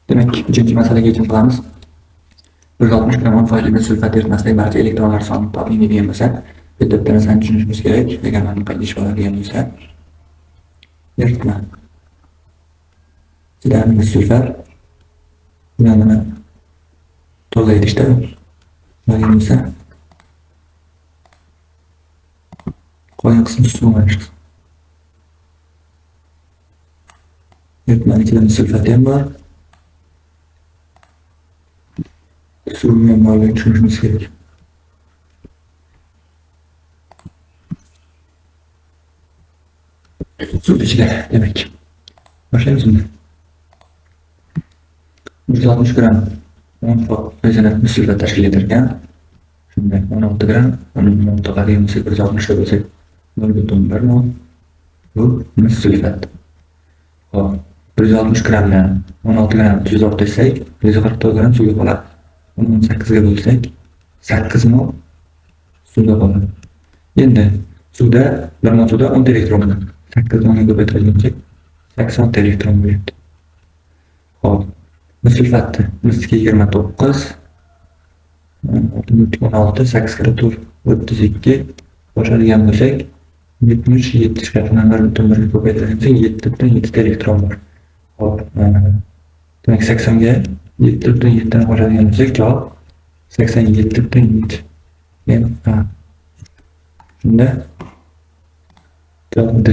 Demak, uchinchi masalaga yechim qilamiz. 160 gram 10% mis sulfat eritmasidagi barcha elektronlar sonini toping degan bo'lsa, bu yerda bitta narsani tushunishimiz kerak. Agar mana bunaqa ish bo'ladigan bo'lsa, eritma ichida mis sulfat mana toza idishda bo'lgan bo'lsa, qolgan qismi suv mana shu qismi. Eritmani ichida mis sulfati ham bor. Suvni ham borligini tushunishimiz kerak. Suv ichida demak. Boshlaymiz unda. 160 gram 10% mis sulfat tashkil etar ekan. Shunda 16 gram, 16 qaraymiz, 160 ga bo'lsak 0,1 mol bu mis sulfat. Xo'p, 160 gramdan 16 gram tuz olib tashlasak, 144 gram suvga qoladi. Uni 18 ga bo'lsak, 8 mol suvga qoladi. Endi suvda, bir mol suvda 10 ta elektron bor. 8 molni ko'paytiradigan bo'lsak, 80 ta elektron bo'lyapti. Xo'p, mis sulfatni misga 29, 16, 8 kira 4, 32 qo'shadigan bo'lsak, 77 chiqadi. Uni 1,1 ga ko'paytiradigan bo'lsak, 7,7 ta elektron bor. Xo'p, demak 80 ga 7,7 ni qo'shadigan bo'lsak, javob 87,7. Shunda javob D.